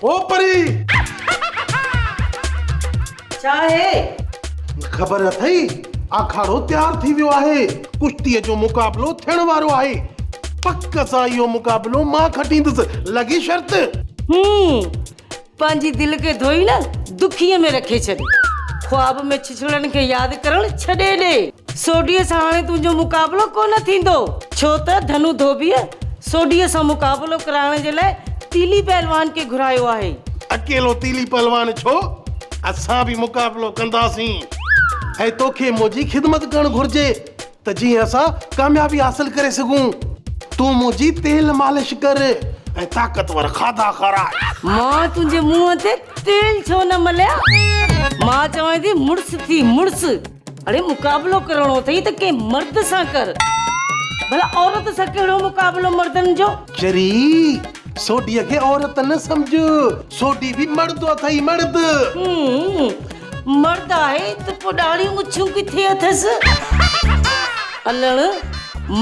او پري! ڇا آهي؟ خبر اٿئي، آکاڙو تيار ٿي ويو آهي. ڪشتيء جو مقابلو ٿيڻ وارو آهي. پڪ سان اهو مقابلو مان کٽيندس. لڳي شرط؟ هون، پنهنجي دل کي ڌوئي نه دکيء ۾ رکي ڇڏ. خواب ۾ ڇڇڙن کي ياد ڪرڻ ڇڏي ڏي. سوڍيء سان هاڻي تنهنجو مقابلو ڪونه ٿيندو، ڇو ته ڌنو ڌوٻيء سوڍيء سان مقابلو ڪرائڻ جي لاء تيلي پهلوان کي گهرايو آهي. اڪيلو تيلي پهلوان ڇو؟ اسان به مقابلو ڪنداسين ۽ توکي منهنجي خدمت ڪرڻ گهرجي ته جيئن اسان ڪاميابي حاصل ڪري سگهون. تون منهنجي تيل مالش ڪر ۽ طاقتور کاڌا کاراء. مان تنهنجي منهن تي تيل ڇو نه مليان؟ مان چوانء ٿي مڙس ٿي مڙس. اڙي مقابلو ڪرڻو اٿئي ته ڪنهن مرد سان ڪر. ڀلا عورت سان ڪهڙو مقابلو مردن جو؟ چري، سوڍيء کي عورت نه سمجهه. سوڍي به مرد اٿئي مرد. هم، مرد آهي ته پوء ڏاڙهيون مڇون ڪٿي اٿس؟ الڻ،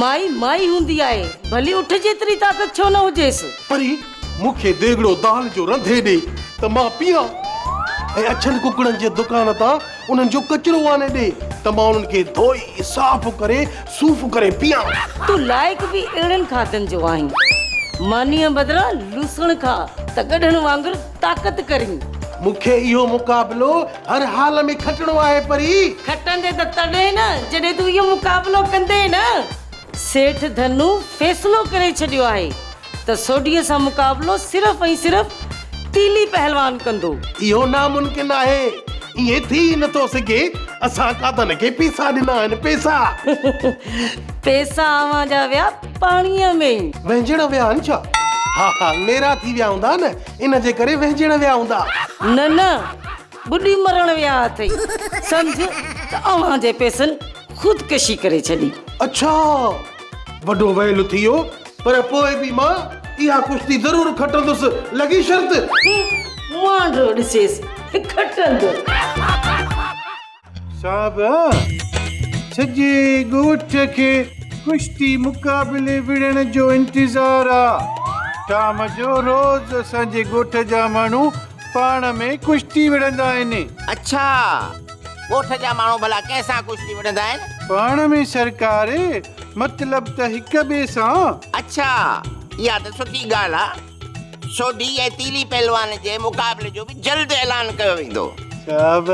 مائي مائي هوندي آهي، ڀلي اٺ جيتري طاقت ڇو نه هجيس. پري، مون کي ديڳڙو دال جو رنڌي ڏي ته مان پيئان ۽ اڇن ڪڪڙن جي دڪان تان انهن جو ڪچرو آڻي ڏي ته مان انهن کي ڌوئي صاف ڪري صوف ڪري پيئان. تون لائق به اهڙن کاڌن جو آهين. مانيء بدران لوسڻ کاء ته گڏهن وانگر طاقت ڪرين. مون کي اهو مقابلو هر حال ۾ کٽڻو آهي پري. کٽندين ته تڏهن نه جڏهن تون اهو مقابلو ڪندين نه. سيٺ ڌنو فيصلو ڪري ڇڏيو آهي ته سوڍيء سان مقابلو صرف ۽ صرف تيلي پهلوان ڪندو. اهو ناممڪن آهي. ائين ٿي ئي نٿو سگهي. اسان کاڌن کي پيسا ڏنا آهن، پيسا. پيسا اوهان جا ويا پاڻيء ۾. وهنجڻ ويا آهن ڇا؟ ها ها، ميرا ٿي ويا هوندا نه، ان جي ڪري وهنجڻ ويا هوندا. نه نه، ٻڏي مرڻ ويا اٿئي. سمجهه ته اوهان جي پيسن خودڪشي ڪري ڇڏي. اڇا! وڏو ويل ٿي ويو، پر پوء به مان اها ڪشتي ضرور کٽندس، لڳي شرط؟ مانڊو ڏسيس کٽندو. صاحب! سڄي ڳوٺ کي ڪشتي مقابلي وڙهڻ جو انتظار آ. شام جو روز اسان جي ڳوٺ جا ماڻهو پاڻ ۾ ڪشتي وڙهندا آهن. اڇا! ڳوٺ جا ماڻهو ڀلا ڪنهن سان ڪشتي وڙهندا آهن؟ پاڻ ۾ سرڪار، مطلب ته هڪ ٻئي سان. اڇا! اها ته سٺي ڳالهه آ. سوڍي ۽ تيلي پهلوان جي مقابلي جو به جلد اعلان ڪيو ويندو. صاحب!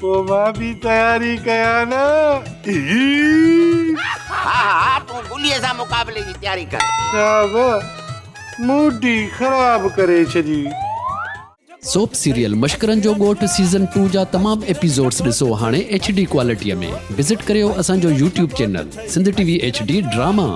پوء مان به تياري ڪيان نه؟ ها ها، تون گليء سان مقابلي جي تياري ڪر. صاحب! موڊ ئي خراب ڪري ڇڏي. سوپ سيريل مشڪرن جو ڳوٺ سيزن ٽو جا تمام ايپيسوڊس ڏسو هاڻي ايڇ ڊي ڪوالٽي ۾ وزٽ ڪريو اسان جو YouTube channel Sindh T V H D drama.